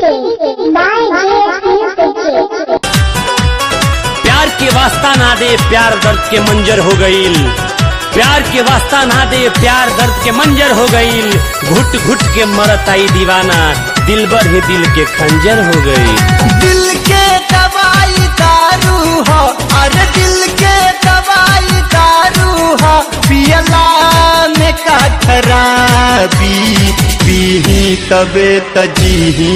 Presented by JS Music. प्यार के वास्ता ना दे प्यार दर्द के मंजर हो गईल, प्यार के वास्ता ना दे प्यार दर्द के मंजर हो गईल, घुट घुट के मरत आई दीवाना दिलबर ही दिल के खंजर हो गई। दिल के दवाई दारू हो, अरे दिल के दवाई दारू हो, पियला में का खराबी, पीही तबे तजीही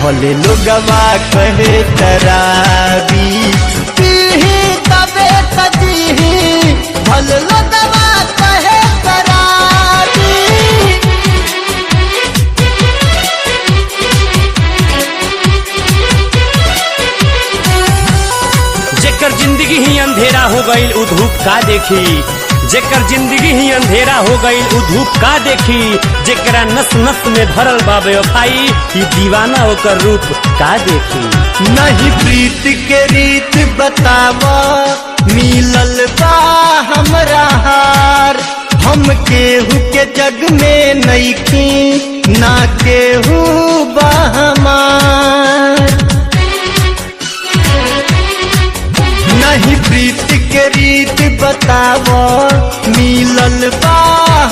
भले लोगवा कहे तराबी, पीही तबे तजीही भले लोगवा कहे तराबी। जेकर जिंदगी ही अंधेरा हो गईल उ धूप का देखी, जेकर जिंदगी ही अंधेरा हो गईल उ धूप का देखी, जेकरा नस नस में भरल बा बेवफाई ई दीवाना ओकर रूप का देखी। नहीं प्रीत के रीत बतावा, मिलल बा हमरा हार, हम केहू के जग में नईखी ना केहू बा हमार। नहीं प्रीत के रीत बतावा, मिलल बा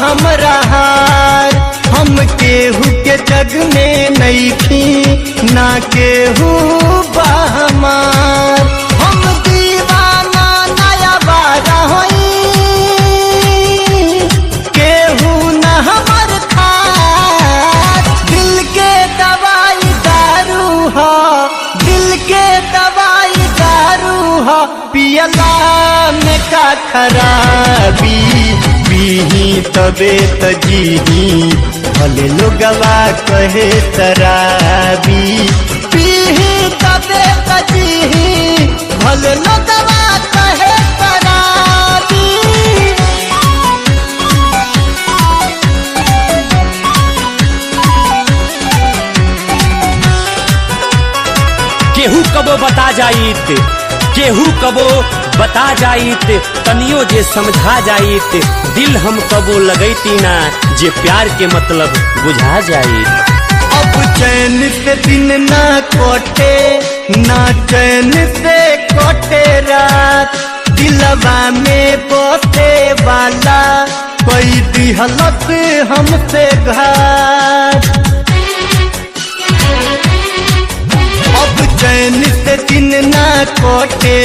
हमरा हार, हम केहू के जग में नईखी ना केहू बा हमार। हम दीवाना नया बारा होई, केहू न हमर खार, दिल के दवाई दारू हो, दिल के दवाई दारू हो, पियला में का खराबी, पीही तबे तजीही भले लोगवा कहे शराबी, पीही तबे तजीही भले लोगवा कहे शराबी। केहू कबो बता जाइत, केहू कबो बता जाइत, तनियो जे समझा जाइत, दिल हम कबो लगैती ना जे प्यार के मतलब बुझा जाइत। अब चैन से दिन ना कोटे, ना चैन से कोटे रात, दिलवा में बसे वाला कोई दिहलत हमसे घात। अब चैन से दिन ना कोटे,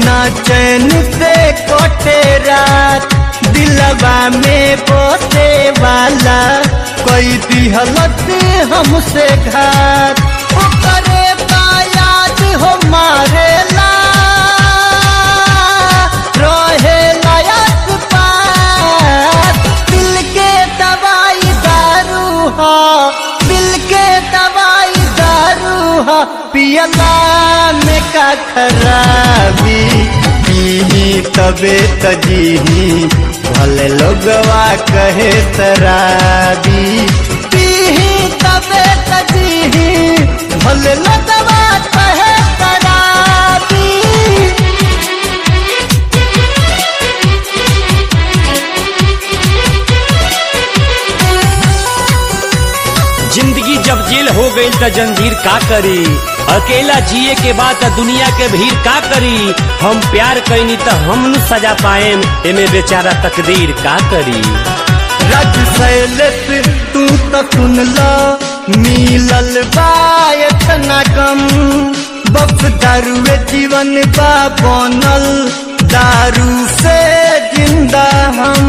ना चैन से कोटे रात, दिलवा में बसे वाला कोई दिहलत हमसे घात। ओकरे याद हो मारेला, रहेला आस पास, दिल के दवाई दारू हो, दिल के दवाई दारू हो, पियला में का खराबी, पीही तबे तजीही भले लोगवा कहे शराबी, पीही तबे तजीही भले लोगवा कहे शराबी। जिंदगी जब जेल हो गई त जंजीर का करी, अकेला जिए के बाद त दुनिया के भीड़ का करी, हम प्यार कैनी त हम न सजा पाएम एमे बेचारा तकदीर का करी। रज शैलेश तू तो सुन लो, मिलल बा इतना गम, बस दारुए जीवन बा बनल, दारू से जिंदा हम।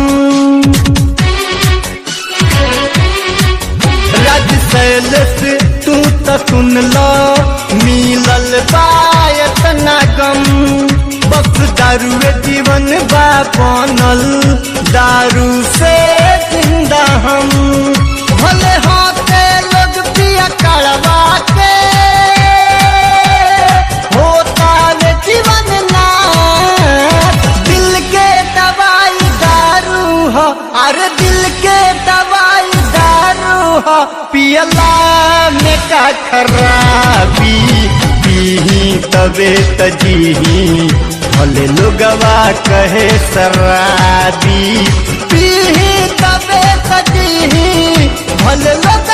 रज शैलेश तू तो सुन लो, मिलल बा इतना गम, बस दारुए जीवन बा बनल, दारू से जिंदा हम। भले होते लोग पिया कड़वा के, होता वे जीवन ना, दिल के दवाई दारू हो, अरे दिल के दवाई दारू हो, पियला में का खराबी, पीही तबे तजीही भले लोगवा कहे शराबी, पीही तबे तजीही भले लोगवा